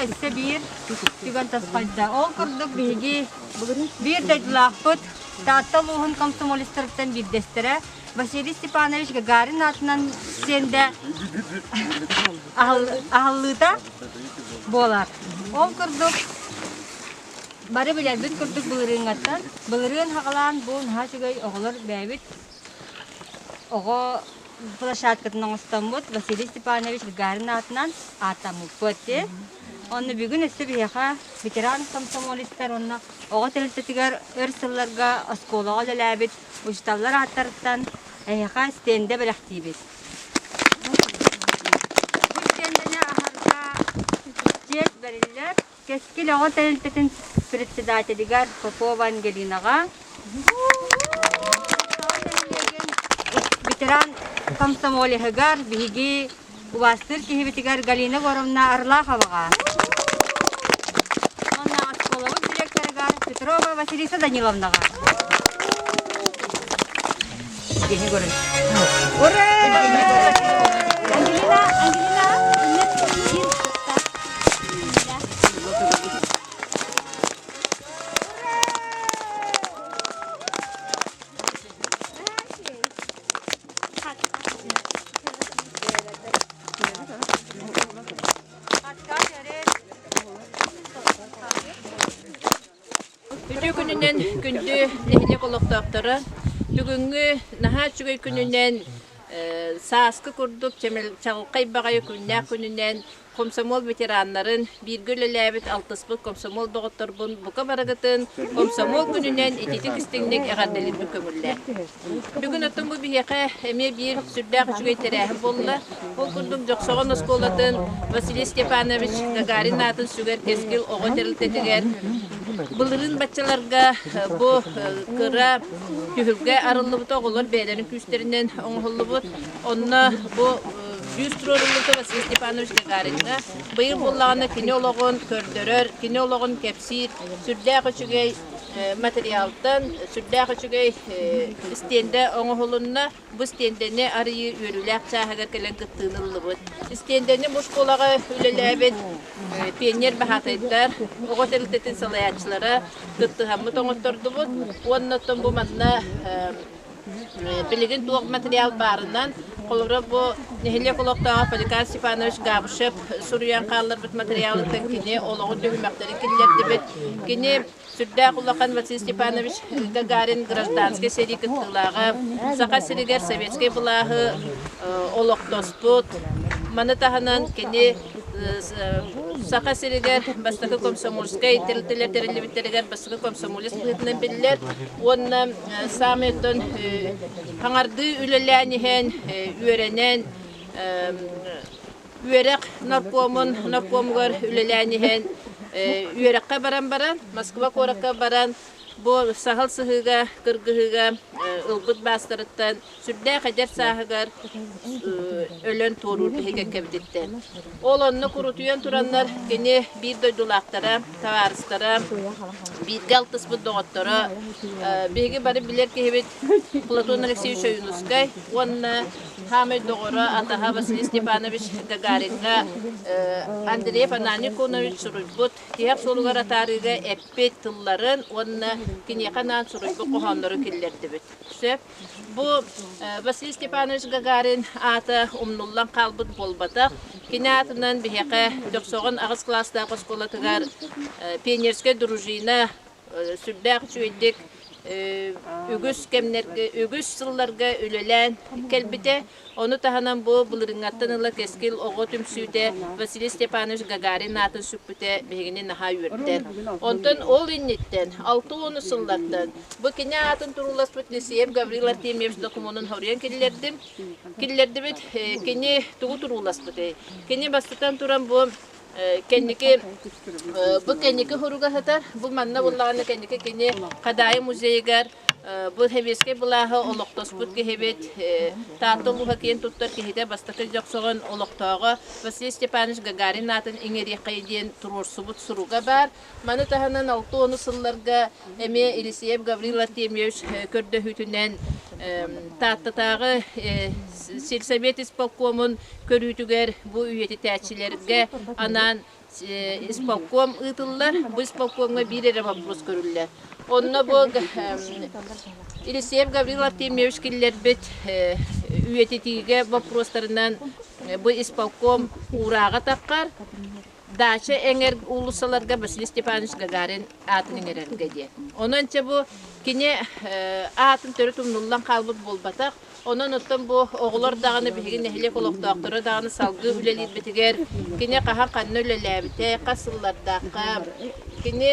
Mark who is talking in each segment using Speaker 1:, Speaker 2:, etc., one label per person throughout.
Speaker 1: өссө биир түгэн тосхойдо. Ол курдук биһиги биир дойдулаахпыт Таатта улууһун комсомолецтарыттан биирдэстэрэ Василий Степанович Гагарин аатынан стендэ аһыллыыта буолар. Ол курдук бары билэрбит курдук былырыыҥҥаттан былырыын хаҕалаан бу наһаа үчүгэй оҕолор бэйэбит оҕо площадкатын оҥостоммут Василий Степанович Гагарин аатынан ааттаммыппыт. Онно бүгүн өссө биһиэхэ ветеран комсомолецтар уонна оҕо тэрилтэтигэр өр сылларга оскуолаҕа үлэлээбит учууталлар ааттарыттан эһиэхэ стендэ бэлэхтиибит. Бу стендэни аһарга чиэс бэриллэр. Кэскил оҕо тэрилтэтин председателигэр Попова Ангелинаҕа, ветеран комсомолеһыгар биһиги убаастыыр киһибитигэр Галина Егоровна Орлаховаҕа уонна оскуолабыт директорыгар Петрова Василиса Даниловнаҕа. Ура! Ангелина, Ангелина,
Speaker 2: Үтүө күнүнэн күндү нэһилиэк олохтоохторо! Бүгүҥҥү наһаа үчүгэй күнүнэн сааскы курдук чаҕылхай баҕайы күннээх күнүнэн комсомол ветераннарын, бииргэ үлэлээбит алтыспыт комсомол доҕотторбун бука барыгытын комсомол күнүнэн ититик истиҥник эҕэрдэлиирбин көҥүллээх. Бүгүн оттон бу биһиэхэ эмиэ биир сүрдээх үчүгэй тэрээһин буолла. Ол курдук Дьохсоҕон оскуолатын Василий Степанович Гагарин аатын сүгэр Кэскил оҕо тэрилтэтигэр былырыын баччаларга бу кыра түһүлгэ арыллыбыта оҕолор бэйэлэрин күүстэринэн оҥоһуллубут. Онно бу бүүс туруоруллубута Василий Степанович Гагариҥҥа. Быйыл буоллаҕына кини олоҕун көрдөрөр, кини олоҕун кэпсиир сүрдээх үчүгэй материалтан сүрдээх үчүгэй истиэндэ оҥоһулунна. Бу истиэндэни арыйыы үөрүүлээх чааһыгар кэлэн кыттыыны ыллыбыт. Истиэндэни бу школаҕа үлэлээбит пионер баһаатайдар, оҕо тэрилтэтин салайааччылара кыттыһаммыт оҥоттордубут. Уонна оттон бу манна Билигин туох материал баарынан, холобура бу нэһилиэк олохтооҕо Поликарп Степанович Габышев суруйан хаалларбыт материалыттан кини олоҕун түһүмэхтэрин киллэрдибит. Кини сүрдээх улахан Василий Степанович Гагарин гражданскай сэрии кыттыылааҕа, Саха сиригэр советскай былааһы олохтоспут. Маны таһынан кини Саха сиригэр бастакы комсомольскай тэрилтэлэр тэриллибиттэригэр бастакы комсомолец быһыытынан биллэр уонна саамай оттон хаҥардыы үлэлээн иһэн үөрэнэн үөрэх наркомун наркомугар үлэлээн иһэн үөрэххэ баран баран Москва куоракка баран бу саһыл сыһыыга кыргыһыыга ылбыт баастарыттан сүрдээх эдэр сааһыгар өлөн туоруур биһигэ кэбититтэн. Ол онно курутуйан тураннар кини биир дойдулаахтара, табаарыстара, бииргэ алтыспыт доҕотторо, биһиги бары билэр киһибит Платон Алексеевич Ойуунускай уонна хаамай доҕоро атаһа Василий Степанович Гагариҥҥа Андрей Ананий Конович суруйбут тиһэх суолугар атаарыыга эппит тылларын уонна киниэхэ анаан суруйбут хоһооннору киллэрдибит. Сөп. Бу Василий Степанович Гагарин аата умнуллан хаалбыт буолбатах. Кини аатынан биһиэхэ Дьохсоҕон аҕыс кылаастаах оскуолатыгар пионерскай дружина сүрдээх үчүгэйдик үгүс кэмнэргэ, үгүс сылларга үлэлээн кэлбитэ. Ону таһынан бу былырыыҥҥаттан ыла Кэскил оҕо түмсүүтэ Василий Степанович Гагарин аатын сүкпүтэ биһигини наһаа үөрдэр. Онтон ол инниттэн, 60 сыллартан бу кини аатын турууласпыт Лисеев Гаврил Артемьевич докумуонун хоруйан киллэрдим. Киллэрдибит. Кини тугу турууласпытый? Кини бастатан туран бу кэнники бу кэнники хоругаһытар бу манна буллаҕына кэнники кини Хадаайы музейыгар бу сэбиэскэй былааһы олохтоспут киһибит Таатта улууһа киэн туттар киһитэ бастакы дьохсоҕон олохтооҕо Василий Степанович Гагарин аатын иҥэриэххэй диэн туруорсубут суруга баар. Маны таһынан 60 сылларга эмиэ Елисеев Гаврил Артемьевич көрдөһүүтүнэн. Тааттатааҕы сельсовет исполкомун көрүүтүгэр бу үйэтитээччилэргэ анаан исполком ыытыллар. Бу исполкомҥа биир эрэ вопрос көрүллэр. Онно бу Елисеев Гаврил Артемьевич киллэрбит үйэтитиигэ боппуруостарынан бу исполком уурааҕа таххар Дача эҥэр уулуссаларга Василий Степанович Гагарин аатын иҥэрэргэ диэн. Онон чэ бу кини аатын төрүт умнуллан хаалбыт буолбатах. Онон оттон бу оҕолор даҕаны биһиги нэһилиэк олохтоохторо даҕаны салгыы үлэлиирбитигэр кини хаһан ханна үлэлээбитэ, хас сыллардаахха кини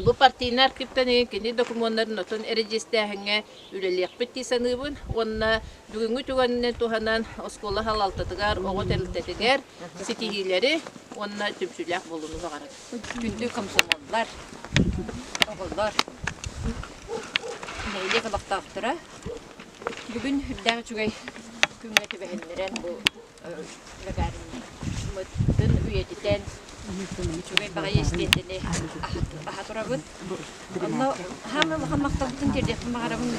Speaker 2: бу партийнай архивтан кини докумуоннарын отон эрэдьиэстээһиҥҥэ үлэлиэхпит дии саныыбын уонна бүгүҥҥү түгэнинэн туһанан оскуола салалтатыгар, оҕо тэрилтэтигэр ситиһиилэри уонна түмсүүлээх буолууну баҕарабын.
Speaker 1: Күндү комсомоллар, оҕолор, нэһилиэк олохтоохторо, бүгүн үрдээх үчүгэй күҥҥэ түбэһиннэрэн бу Гагариммытын үйэтитэн үчүгэй баҕайы истиэндэни аһа турабыт. Онно хаамыы улахан махталбытын тиэрдиэхпин баҕарабын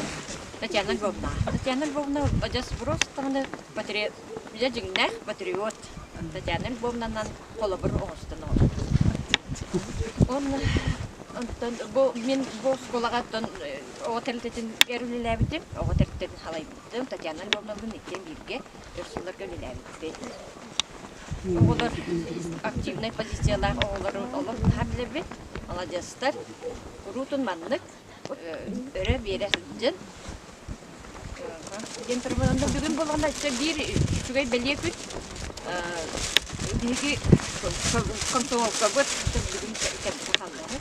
Speaker 1: Татьяна Львовнаҕа. Татьяна Львовна адьас просто даҕаны Дьэ дьиҥнээх патриот Татьяна Львовнанан холобур оҥостон оҥорбут. Уонна онтон бу мин бу оскуолаҕа оттон оҕо тэрилтэтигэр үлэлээбитим, оҕо тэрилтэтин халайбытым. Татьяна Львовналыын иккиэн бииргэ өр сылларга үлэлээбиппит. Оҕолор активнай позициялаах оҕолору олох наһаа билэбит, маладьыастар. Куруутун маннык өрө биэрэ сылдьан Диэн турбананда бүгүн буоллаҕына өссө биир үчүгэй бэлиэ күн. Биһиги комсомолкабыт бүгүн кэлбитэ хааллаҕа.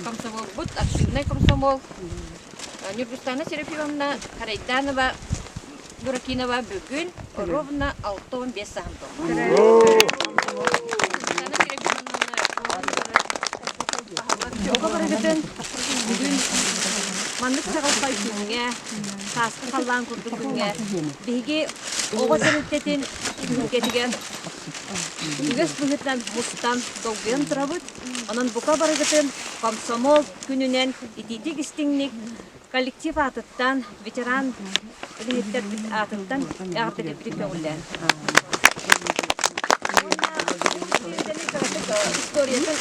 Speaker 1: Комсомолбут, активнай комсомол Ньургустана Серафимовна Харайданова Дуракинова бүгүн ровно 65 саһын туолла. Ньургустана Серафимовнаны Оҕо барыгытын бүгүн маннык чаҕылхай күҥҥэ, сааскы халлаан курдук күҥҥэ биһиги оҕо тэрилтэтин түһүлгэтигэр үгэс быһыытынан мустан долгуйан турабыт. Онон бука барыгытын комсомол күнүнэн итиитик истиҥник коллектив аатыттан, ветеран үлэһиттэрбит аатыттан эҕэрдэлиирбитин көҕүлээн. Историятын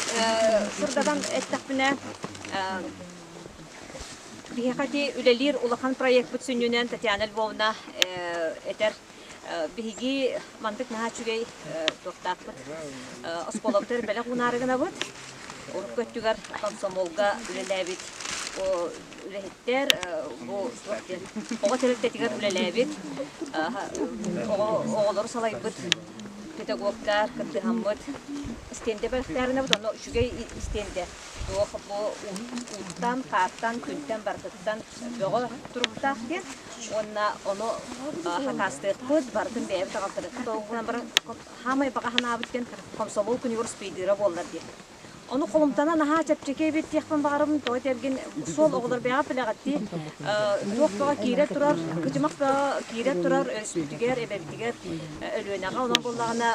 Speaker 1: сырдатан эттэхпинэ, биһиэхэ ити үлэлиир улахан проекпыт сүнньүнэн Татьяна Львовна этэр биһиги мантык наһаа үчүгэй туохтаахпыт оскуолабытыгар бэлэх уунаары гынабыт. Урукку өттүгэр комсомолга үлэлээбит үлэһиттэр бу оҕо тэрилтэтигэр үлэлээбит оҕолору салайбыт педагогтар кыттыһаммыт истиэндэ бэлэхтээринэбит онно үчүгэй истиэндэ туох бу ууттан хаартан күнтэн барытыттан бөҕө туруктаах диэн уонна ону хакаастыахпыт барытын бэйэбит аҕалтарыахпыт ол гынан баран хаамай баҕа санаабыт диэн комсомол күнүгэр успейдыыра буоллар диэн Ону холумтана наһаа чэпчэки эбит диэхпин баҕарабын, тоҕо этэргин суол оҕолор бэйэҕэ билэҕиттии туох бөҕө киирэ турар, кыдьымах бөҕө киирэ турар өрүспүтүгэр, эбэбитигэр Өлүөнэҕэ. Онон буоллаҕына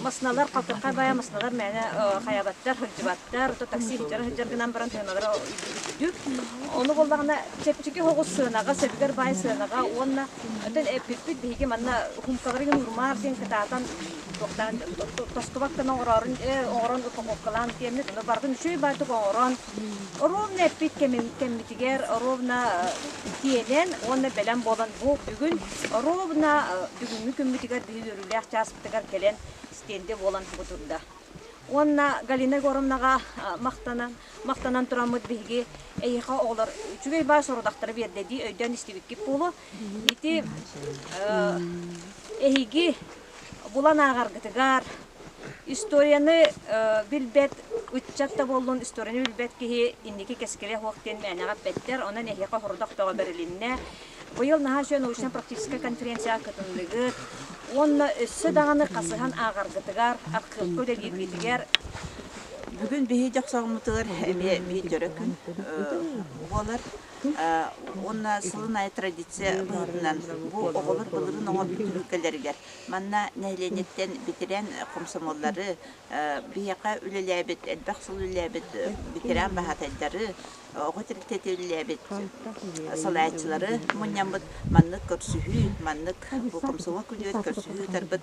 Speaker 1: массыыналар халтархай баайа массыыналар мээнэ хайаабаттар, сылдьыбаттар, ото такси сылдьар сылдьар гынан баран сыаналара үрдүк. Ону буоллаҕына чэпчэки соҕус сыанаҕа, сөбүгэр баай сыанаҕа уонна оттон эппиппит биһиги манна хумкаларын уурумаар диэн кытаатан туохтаан тостубаттан оҥороорун оҥорон упаковкалаан тиэммит ону барытын үчүгэй баайдык оҥорон ровно эппит кэммитигэр ровно тиэнэн уонна бэлэм буолан бу бүгүн ровно бүгүҥҥү күммүтүгэр биһиги үөрүүлээх чааспытыгар кэлэн стенде буолан бу турда. Уонна Галина Егоровнаҕа махтанан махтанан тураммыт биһиги эйиэхэ оҕолор үчүгэй баа сорудахтары биэрдэ дии өйдөөн истибиккит буолуо. Ити эһиги булан ааҕаргытыгар историяны билбэт ыччат да буоллун, историяны билбэт киһи инники кэскилэ суох диэн мээнэҕэ эппэттэр. Онон эһиэхэ сорудах бөҕө бэрилиннэ. Быйыл наһаа үчүгэй научно-практическай конференцияҕа кытынныгыт уонна өссө даҕаны хасыһан ааҕаргытыгар, архыыпка үлэлииргитигэр
Speaker 3: Бүгүн биһи дьохсоҕуммутугар эмиэ биир дьоро күн буолар. Уонна сылын аайы традиция быһыытынан бу оҕолор былырыын оҥорбут түһүлгэлэригэр манна нэһилиэнньэттэн ветеран комсомоллары, биһиэхэ үлэлээбит, элбэх сыл үлэлээбит ветеран баһаатайдары, оҕо тэрилтэтэ үлэлээбит салайааччылары мунньаммыт маннык көрсүһүү, маннык бу комсомол күнүгэр көрсүһүү ыытарбыт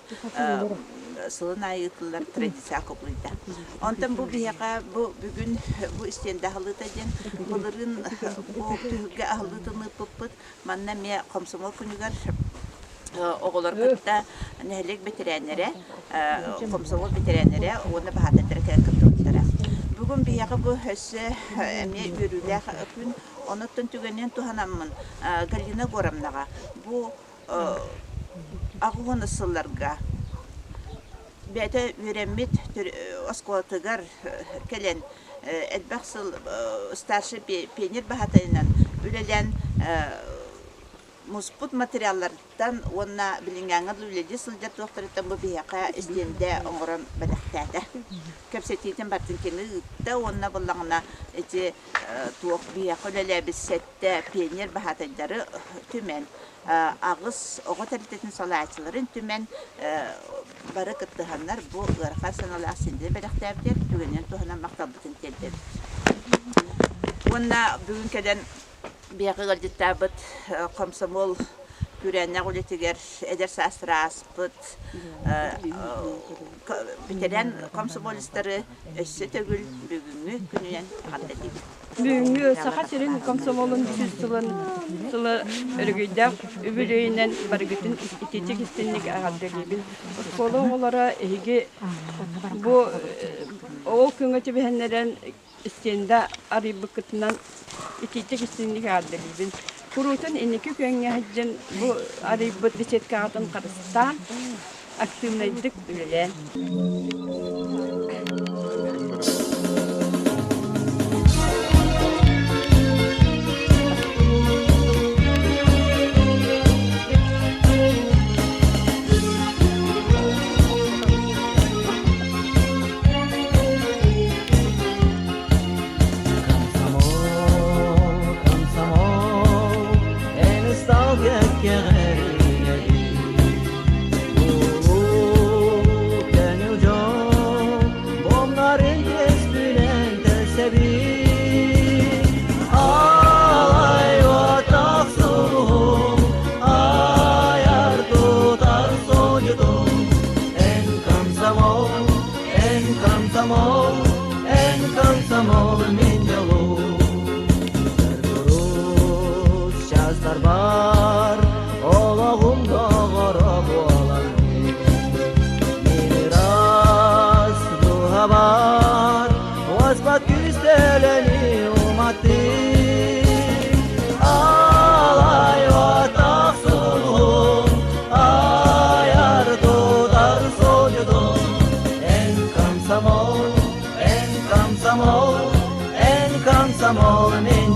Speaker 3: сылын аайы ыытыллар традиция кубулуйда. Онтон бу биһиэхэ бу бүгүн бу истиэндэ аһыллыыта диэн былырыын бу түһүлгэ аһыллыытын ыыппыппыт. Манна эмиэ комсомол күнүгэр оҕолор кытта нэһилиэк бэтэрээннэрэ, комсомол бэтэрээннэрэ уонна баһаатайдара кэлэн кыттыбыттара. Бүгүн биһиэхэ бу өссө эмиэ үөрүүлээх күн. Онуттан түгэнинэн туһанаммын Галина Горовнаҕа бу 80 сылларга бэйэтэ үөрэммит оскуолатыгар кэлэн элбэх сыл старший пионер баһаатайынан үлэлээн муспут материалларыттан уонна билиҥҥээҥҥэ үлэлии сылдьар туохтарыттан бу биһиэхэ истиэндэ оҥорон бэлэхтээтэ. Кэпсэтиитин барытын кини ыытта уонна буллаҕына ити туох биһиэхэ үлэлээбит сэттэ пионер баһаатайдары түмэн, аҕыс оҕо тэрилтэтин салайааччыларын түмэн бары кыттыһаннар бу ыарахан сыаналаах синдини бэлэхтээбитигэр түгэнинэн туһанан махталбытын тиэрдэбит. Уонна бүгүн кэлэн биһиэхэ ыалдьыттаабыт комсомол күрээннээх үлэтигэр эдэр саастара ааспыт ветеран комсомолецтары өссө төгүл бүгүҥҥү күнүнэн эҕэрдэлиибит.
Speaker 4: Бүгүҥҥү Саха сирин комсомолун сүүс сылын сылы өрөгөйдөөх үбүлүөйүнэн барыгытын итичик истинник эҕэрдэлиибин. Оскуола оҕолоро эһиги бу ол күҥҥэ түбэһиннэрэн истиэндэ арыйбыккытынан итиитик истиҥник эҕэрдэлиибин. Куруутун инники күөҥҥэ сылдьан бу арыйбыт беседкаҕытын харыстаан, активнайдык үлэлээн.
Speaker 5: Комсомол, комсомол, эн ысталга кэҕэрийэбин. Улуу көҥүл дьол, бомнарын түспүнэн тэсэбин. Алай отах сулуһум, айар тутар суолдьутум. Эн комсомол, эн комсомол, эн комсомол мин дьолум. Курус чаастар бар, олоҕум доҕоро буолан мин ыраас дууһабар уоспат күүстэлэни уматтым. Алай отах сулуһум, айар тутар суолдьутум. Эн комсомол, эн комсомол, эн комсомол мин.